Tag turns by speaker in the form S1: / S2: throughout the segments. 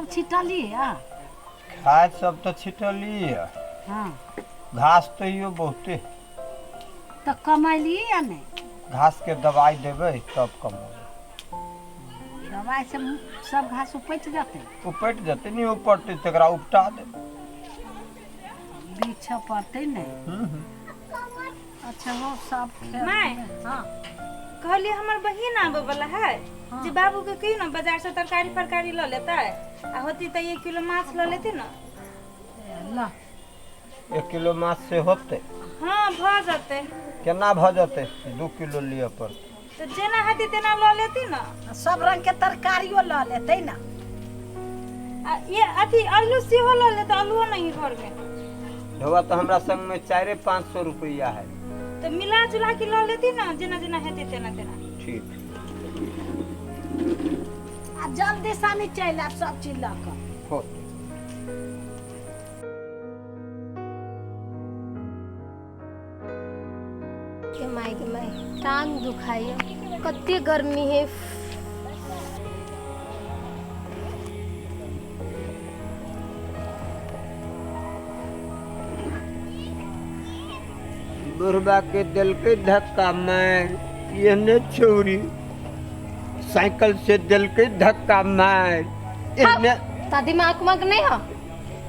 S1: सब छिटलियै?
S2: खाद सब तऽ छिटलियै।
S1: हँ।
S2: घास तैयो बहुते।
S1: तऽ कमैलियै या नहि?
S2: घास के दवाइ देबै तब कमेबै।
S1: दवाइ से सब घास उपटि जेतै?
S2: उपटि जेतै नहि उपटतै तकरा उपटा देबै।
S1: बिछऽ पड़तै ने।
S2: हूँ हूँ।
S1: अच्छा हो सब खेत
S3: माय।
S1: हँ।
S3: कहलियै हमर बहिन आबऽ वाला है।
S1: हँ।
S3: जे बाबू के कहियो ने बाजार से तरकारी फरकारी लऽ लेतै आ होती तऽ 1 किलो माछ लऽ लेती ने।
S1: ल।
S2: 1 किलो माछ से होतै?
S3: हँ भऽ जेतै।
S2: केना भऽ जेतै? 2 किलो लिअ पड़तै।
S3: तऽ जेना हेतै तेना लऽ लेती ने।
S1: आ सब रंग के तरकारियो लऽ लेतै ने।
S3: आ ये अथी आलू सेहो लऽ लेतै, आलूओ नहीं घर में।
S2: ढौआ तऽ हमरा संग में 400-500 रुपया है।
S3: तऽ मिला जुला के लऽ लेती ने, जेना जेना हेतै तेना तेना।
S2: ठीक।
S1: आ जल्दी सानी चलि आयब सब चीज लऽ कऽ।
S2: होतै।
S4: के माय के माय टांग दुखाइए, कते गर्मी है।
S2: बुढ़बा के देलकै धक्का मारि, एहने छौरी साइकिल से देलकै धक्का मारि, एहने।
S4: ता दिमाग उमाग नहीं है?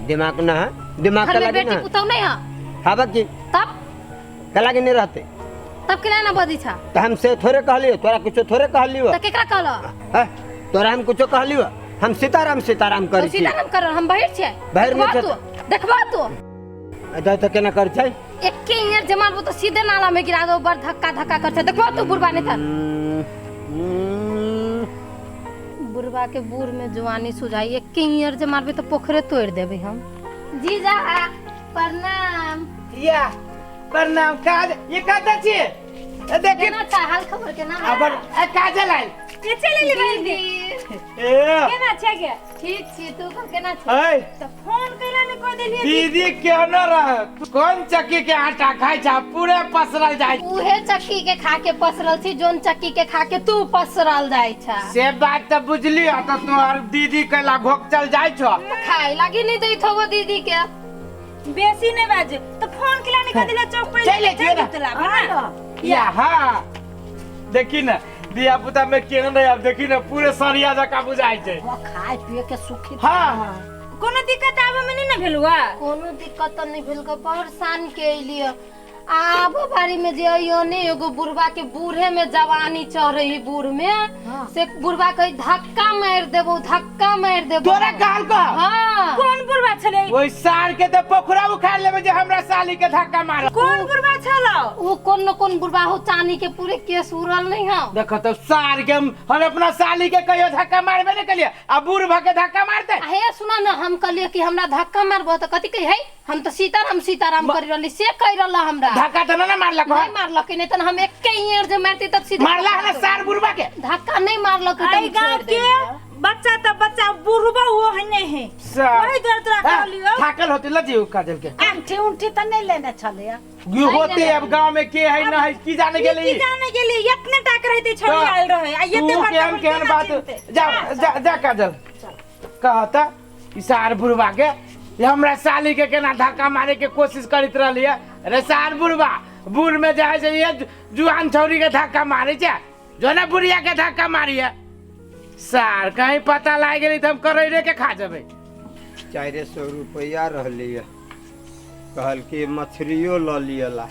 S2: दिमाग ना है, दिमाग
S4: घर
S2: का
S4: में
S2: लागे
S4: बेटी
S2: ना।
S4: पुतौ नहीं है?
S2: हाँ बाकी।
S4: तब?
S2: का लागे नहीं रहते?
S4: तब केना ना बदी छा?
S2: तो हम से थोड़े कहलियो, तोरा कुछो थोड़े कहलियो।
S4: त केकरा कहलो?
S2: हैं? तोरा हम कुछो कहलियो? हम सीताराम सीताराम करै छी।
S4: सीताराम कर, हम बहिर छियै।
S2: बहिर नहीं
S4: देखबा
S2: छे।
S4: तू, देखबा तू।
S2: अच्छा तो केना कर छै?
S4: एके इयर जे मारबो तो सीधे नाला में गिरा दो, बड़ धक्का धक्का कर छै। देखबा तू बुढ़बा नहीं था। बुढ़बा के बूढ़ में जवानी सुझाई, एके इयर जे मारबे तो पोखरे तोड़ देबे हम। जीजा प्रणाम।
S5: या प्रणाम। काज ये कतऽ छियै? ए देखी।
S4: केना छै हाल खबर केना?
S5: अबर ए काजल आयल।
S3: के चलि एली बहिन
S4: दीदी।
S5: ए
S3: केना छै गे?
S4: ठीक छी, तू कह केना छी?
S5: ए
S3: तऽ फोन कैला ने कह देलियै।
S5: दीदी केहनो रह, तू कोन चक्की के आटा खाइ छा पूरे पसरल जाइ?
S4: उहे चक्की के खा के पसरल छी जोन चक्की के खा के तू पसरल जाइ छा।
S5: से बात तऽ बुझली, तऽ तोहर दीदी कैला घोकचल जाइ छौ?
S4: खाए लागी नहीं दैत होबो दीदी के।
S3: बेसी नहीं बाज तो फोन केला नहीं कह देलियै चौक पर।
S5: चलि अइतियै ने।
S3: चलि ना।
S5: या हाँ देखी ना धिया पुता में केहन रहे, अब देखी ना पूरे सरिया जकाँ बुझाइ छै।
S1: वो खाए पिए के सुखी।
S5: हाँ हाँ।
S3: कोनो दिक्कत आबे में नहीं ना भेलुआ?
S4: कोनो दिक्कत तऽ नहीं भेल, परेशान के अइलियै। आबो बारी में जे अइयो ने एगो बुढ़बा के बूढ़े में जवानी चढ़े ही बूढ़ में।
S1: हाँ।
S4: से बुढ़बा के धक्का मार देबो, धक्का मार देबो।
S5: तोरा कहल कह?
S4: हाँ।
S3: कोन बुढ़बा छलै?
S5: ओहि सार के तऽ पोखरा उखाड़ लेबै जे हमरा साली के धक्का मार।
S3: कोन बुढ़बा छलौ?
S4: उ कोन न कोन बुढ़बा हो, चानी के पूरे केस उड़ल नहीं हो।
S5: देखो तो सार के हम अपना साली के कहियो धक्का मारबे नहीं कलिए, आ बूढ़ के धक्का मारते।
S4: हे सुना ना, हम कहलिए कि हमरा धक्का मारबो तऽ कथी कही है, हम तो सीताराम सीताराम कर रहली, से कह रहला हमरा।
S5: धक्का तो ना मारलक?
S4: नहीं मारलक, नहीं तो हम एके ईयर जे मारती तब सीधे
S5: मारला है ना सार बुढ़बा के?
S4: धक्का नहीं मारलक तो
S3: आई गांव
S4: छोड़
S3: के
S4: दे।
S3: बच्चा तो बच्चा, बुढ़बा वो है नहीं है, वही दुआरे तोरा कहलियो।
S5: थाकल होते लजी काजल के।
S1: अंगूठी उंठी तो नहीं लेने छले?
S5: यो होते अब गांव में के है ना है की जाने गेली,
S3: की जाने गेली, इतने टाक रहते छड़ी आयल रहे आ
S5: तू
S3: एते बड़का
S5: केहन
S3: बड़का
S5: केहन
S3: केना
S5: बात।
S3: चिन्हते?
S5: जा जा जा काजल कहता ई सार बुढ़बा के ये हमरा साली के केना धक्का मारे के कोशिश करैत रहली है। अरे सार बुढ़बा बूढ़ में जाए से ये जुआन छौरी के धक्का मारे छै, जो ना बुढ़िया के धक्का मारी है। सार कहीं पता लाग गेली तऽ हम करैले के खा जेबै।
S2: 400 रुपया रहली है, कहल कि मछलियो लऽ लिअ ला,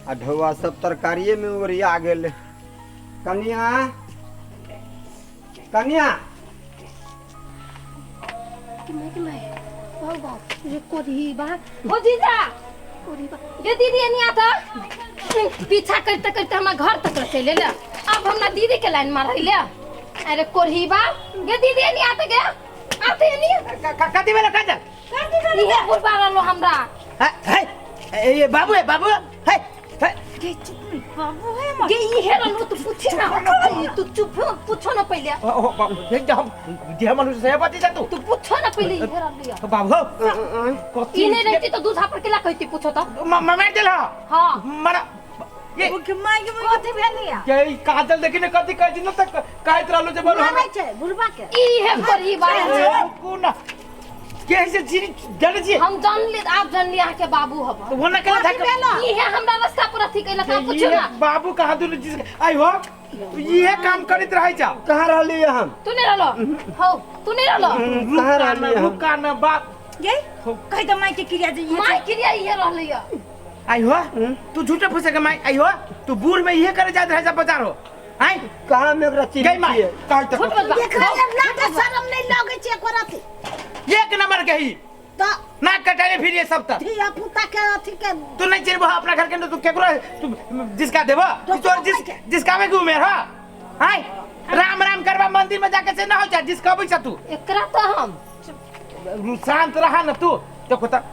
S2: आ ढौआ सब तरकारिए में ओरिया गेलै। कनिया कनिया
S4: कि मैं कि मैं बाप बाप ये कोरी बा ओ जीजा कोरी बा ये दीदी एनी आता पीछा करते करते हमरा घर तक चले ले, अब हमरा दीदी के लाइन मार ले। अरे कोरी बा ये दीदी एनी आता गया आते एनी।
S5: कथी भेलो काजल?
S4: इहे बुढ़बा रहलो हमरा।
S5: हे हे ये बाबू है, बाबू हे हे।
S3: गे चुप नहीं बाबू है मत।
S4: गे इहे रहलो तू पूछे ना, तू चुप हो, पूछो ना पहले।
S5: ओ ओ बाबू जे हम जे मनुष्य से बची जा तू।
S4: तू पूछो ना पहले इहे रहलियो।
S5: बाबू कथी
S4: ई नहीं रहती तो दूध पर केला कहती पूछो तो
S5: मार देल।
S4: हाँ।
S5: मारा ये
S3: ओके my के my.
S1: कथी भेलिया?
S5: के ई काजल देखी ने कथी कहै छी न त कहैत रहलो जे बड़
S1: मारै छै बुढ़बा के।
S4: ई है कोरी बा।
S5: रुकू न के है से जीरी जानै छियै?
S4: हम जान ली, आप जान ली अहाँ के बाबू हब।
S5: तो वो ना केना धक्का
S4: ई है हमरा रास्ता पर अथी कैलक, आप पूछू
S5: ये
S4: ना।
S5: बाबू कहाँ दुनू चीज आई हो ये काम करैत रहै छा।
S2: कहाँ रहली हम?
S4: तू नहीं रहलो हो, तू नहीं रहलो।
S2: कहाँ रहली हम?
S5: रुका न बाप
S3: ये कहि त माई के क्रिया जे ये
S4: माय क्रिया ये रहलै या।
S5: आई हो तू झूठे फूसे के माई आई हो तू बूढ़ में ये करे जात रहै छा बाजार हो आई
S2: कहाँ में एकरा
S5: गई
S2: चिन्है
S5: माई
S2: छियै?
S5: कहै त
S4: झूठ बजबा।
S1: एकरा लाज शरम नहीं लगै छै एको रति।
S5: एक नंबर के ही
S1: त
S5: नाक कटाले फिर ये सब तक
S1: धिया पुता के अथी के
S5: तू नहीं चिरबो अपना घर के तू केकरो तू जिसका देबो तू तोर जिस जिसका में की उमेर हा हाय राम राम करबा मंदिर में जाके से ना हो जा जिसका बैसा तू
S4: एकरा तो हम
S5: शांत रहा ना तू। देखो त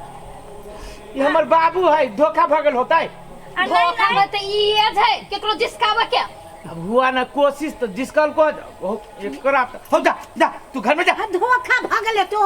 S5: ये हमर बाबू है धोखा भगल होता है
S3: आ नहीं
S4: धोखा
S3: नहीं
S4: में त ई एज है केकरो जिसकावे के।
S5: अब हुआ ना कोशिश तो जिसका को एकरा हो जा जा तू घर में जा।
S1: धोखा भगले तो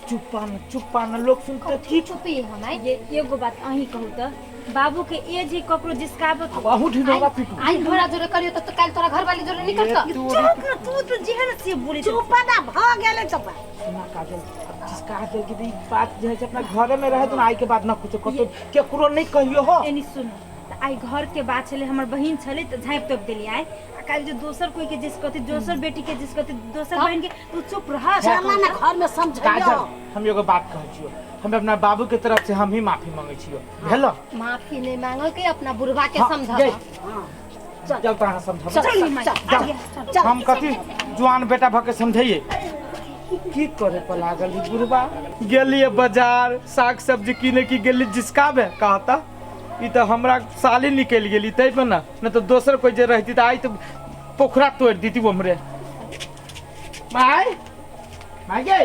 S5: चुप्पा न लोग सुनते की
S4: चुपी हम आई।
S3: ये एगो बात अहीं कहू त बाबू के एज ही ककरो जिसकाबे के।
S5: अहू ढिढोरा पीटू
S4: आई घोड़ा जोरे करियो त काल तोरा घर वाली जोरे निकलत।
S3: चुप न तू तो जेहन से बोली
S1: चुप ना भ गेलै तो
S5: सुना काजल अब जिसका दे की बात जे है से अपना घरे में रहे तो ना आई के बात ना कुछ कतो केकरो नहीं कहियो हो।
S3: एनी सुनो त आई घर के बात छले हमर बहिन छले त झाँपि तोप देली आइ आ काल्हि जो दोसर कोई के जिस कथी दोसर बेटी के जिस कथी दोसर बहन के तू चुप रह।
S1: चला ना घर में समझैयो।
S5: काजल हम एगो बात कहै छियो हम अपना बाबू के तरफ से हम ही माफी मांगे छियो भेलो?
S4: माफी नहीं मांगो के अपना बुढ़वा के
S5: हाँ,
S4: समझाओ।
S5: गई।
S1: चल
S5: चल तो अहाँ समझाबू।
S1: चल चल चल
S5: हम कथी जुआन बेटा भऽ के समझैये की करे पर लागल ई बुढ़बा। गेलिए बाजार साग सब्जी किने की गेली जिसकाबे कहता ई त हमरा साली निकलि गेली तै पर ना न तो दोसर कोई जे रहती त आई त पोखरा तोड़ि दीती हमरे। माय माय गे।